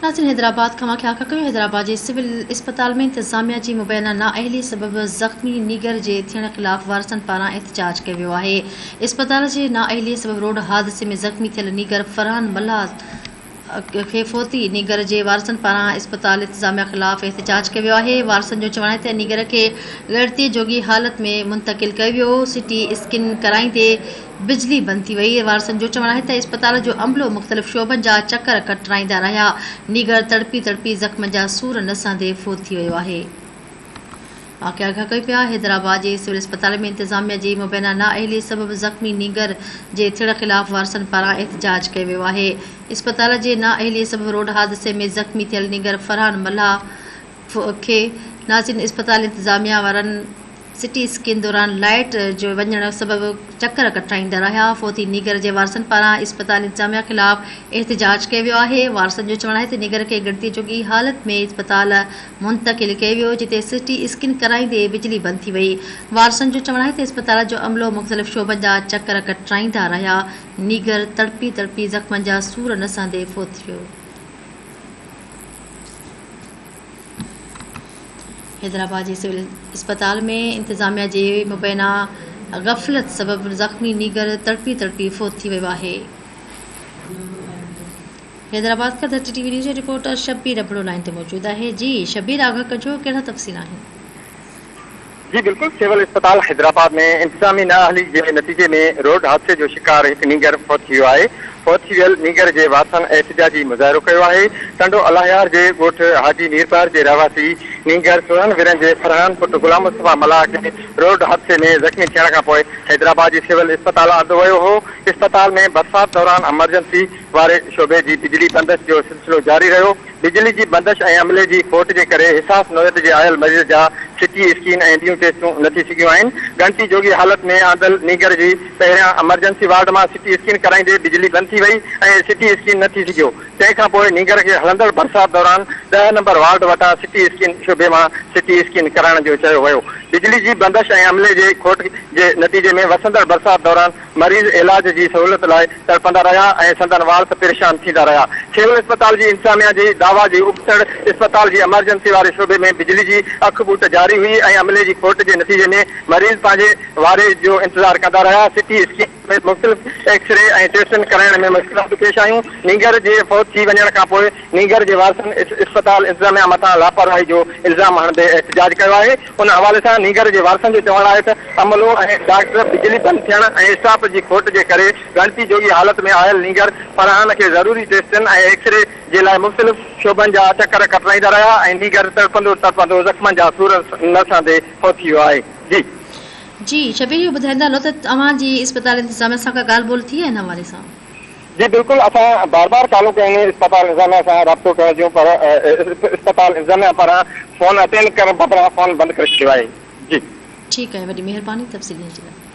ناظرين حيدرآباد کان واقعا ڪيو حيدرآباد جي سول اسپتال ۾ انتظاميا جي مبينا نااهلي سبب زخمي نينگر جي ٿيڻ خلاف وارثن پاران احتجاج ڪيو ويو آهي اسپتال جي نااهلي سبب روڊ حادثي ۾ زخمي ٿيل نينگر فرحان ملاح کي فوتي نينگر جي وارثن پاران اسپتال انتظاميا خلاف احتجاج ڪيو ويو آهي وارثن جو چوڻ آهي ته نينگر کي ڳڻتي جوڳي حالت ۾ منتقل ڪيو ويو سٽي اسڪن ڪرائيندي بجلي بند ٿي وئي، وارثن جو چوڻ آهي ته اسپتال جو عملو مختلف شعبن جا چڪر ڪٽرائيندا رهيا، نينگر تڙپي تڙپي زخمن جا سور نه سهندي فوت ٿي ويو آهي. واقعا گهڪ پيا، حيدرآباد جي سول اسپتال ۾ انتظاميا جي مبينا نااهلي سبب زخمي نينگر جي ٿيڻ خلاف وارثن پاران احتجاج ڪيو ويو آهي، اسپتال جي نااهلي سبب روڊ حادثي ۾ زخمي ٿيل نينگر فرحان ملاح کي ناظرين اسپتال انتظاميا وارن سٽي اسڪين دوران لائيٽ جو وڃڻ سبب چڪر ڪٽرائيندا رهيا، فوتي نينگر جي وارثن پاران اسپتال انتظاميا خلاف احتجاج ڪيو ويو آهي، وارثن جو چوڻ آهي ته نينگر کي ڳڻتي جوڳي حالت ۾ اسپتال منتقل ڪيو ويو جتي سٽي اسڪين ڪرائيندي بجلي بند ٿي وئي، وارثن جو چوڻ آهي ته اسپتال جو عملو مختلف شعبن جا چڪر ڪٽرائيندا رهيا، نينگر تڙپي تڙپي زخمن جا سور نه سهندي فوت ٿي ويو. حيدرآباد جي سول اسپتال ۾ انتظاميا جي مبينا غفلت سبب زخمي نينگر تڙپي تڙپي فوت ٿي ويو آهي. حيدرآباد کان ڌرتي ٽي وي نيوز جو رپورٽر شبير ابڙو لائين تي موجود آهي جي شبير آگاهه ڪجو ڪهڙا تفصيل آهن. جي بلڪل سول اسپتال حيدرآباد ۾ انتظامي نااهلي جي نتيجي ۾ روڊ حادثي جو شڪار هڪ نينگر فوت ٿي ويو آهي، فوت ٿي ويل نينگر جي وارثن احتجاجي مظاهرو ڪيو آهي، ٽنڊو الاهيار جي ڳوٺ حاجي ميربحر جي رهواسي نينگر 16 ورهين جي فرحان پٽ غلام مصطفيٰ ملاح کي روڊ حادثي ۾ زخمي ٿيڻ کانپوء حيدرآباد جي سول اسپتال آندو ويو هو، اسپتال ۾ برسات دوران امرجنسي واري شعبي جي بجلي بندش جو سلسلو جاري رهيو. بجلي جي بندش ۽ عملي جي کوٽ جي ڪري حساس نوعيت جي آيل مريض جا سٽي اسڪين ۽ ٻيون ٽيسٽون نه ٿي سگهيون آهن. ڳڻتي جوڳي حالت ۾ آندل نينگر جي پهريان امرجنسي وارڊ مان سٽي اسڪين ڪرائيندي بجلي بند ٿي وئي ۽ سٽي اسڪين نه ٿي سگهيو تنهن کان پوء نينگر کي هلندڙ برسات دوران ڏهه نمبر وارڊ وٽان سٽي اسڪين شعبي مان سٽي اسڪين ڪرائڻ جو چيو ويو. بجلي جي بندش ۽ عملي جي کوٽ جي نتيجي ۾ وسندڙ برسات دوران مريض علاج جي سهولت لاء تڙپندا رهيا ۽ سندن وارث پريشان ٿيندا رهيا. سول اسپتال جي انتظاميا جي دعويٰ جي ابتڙ اسپتال جي امرجنسي واري شعبي ۾ بجلي جي اک ٻوٽ جاري هئي ۽ عملي جي کوٽ جي نتيجي ۾ مريض پنهنجي واري جو انتظار ڪندا رهيا. سٽي اسڪين سميت مختلف ايڪسري ۽ ٽيسٽن ڪرائڻ ۾ مشڪلاتون پيش آيون. نينگر جي فوت ٿي وڃڻ کانپوء نينگر جي وارثن اسپتال انتظاميا مٿان لاپرواهي جو الزام هڻندي احتجاج ڪيو آهي. ان حوالي سان نينگر جي وارثن جو چوڻ آهي ته عملو ۽ ڊاڪٽر بجلي بند ٿيڻ ۽ اسٽاف جي کوٽ جي ڪري ڳڻتي جوڳي حالت ۾ آيل نينگر فرحان کي ضروري ٽيسٽن ۽ ايڪسري جي لاء مختلف شعبن جا چڪر ڪٽرائيندا رهيا ۽ نينگر تڙپندو تڙپندو زخمن جا سور نه سهندي فوت ٿي ويو آهي. جي. جي شبير اهو ٻڌائيندا هلو ته اوهان جي اسپتال انتظاميا سان ڪا ڳالهه ٻولهه ٿي آهي ان حوالي سان؟ جي بلڪل اسان بار بار ڪالون ڪيون آهن اسپتال انتظاميا سان رابطو ڪرڻ جون پر اسپتال انتظاميا پاران فون اٽينڊ ڪرڻ بدران فون بند ڪري ڇڏيو آهي جي. ٺيڪ آهي وڏي مهرباني تفصيل ڏيڻ جي لاء.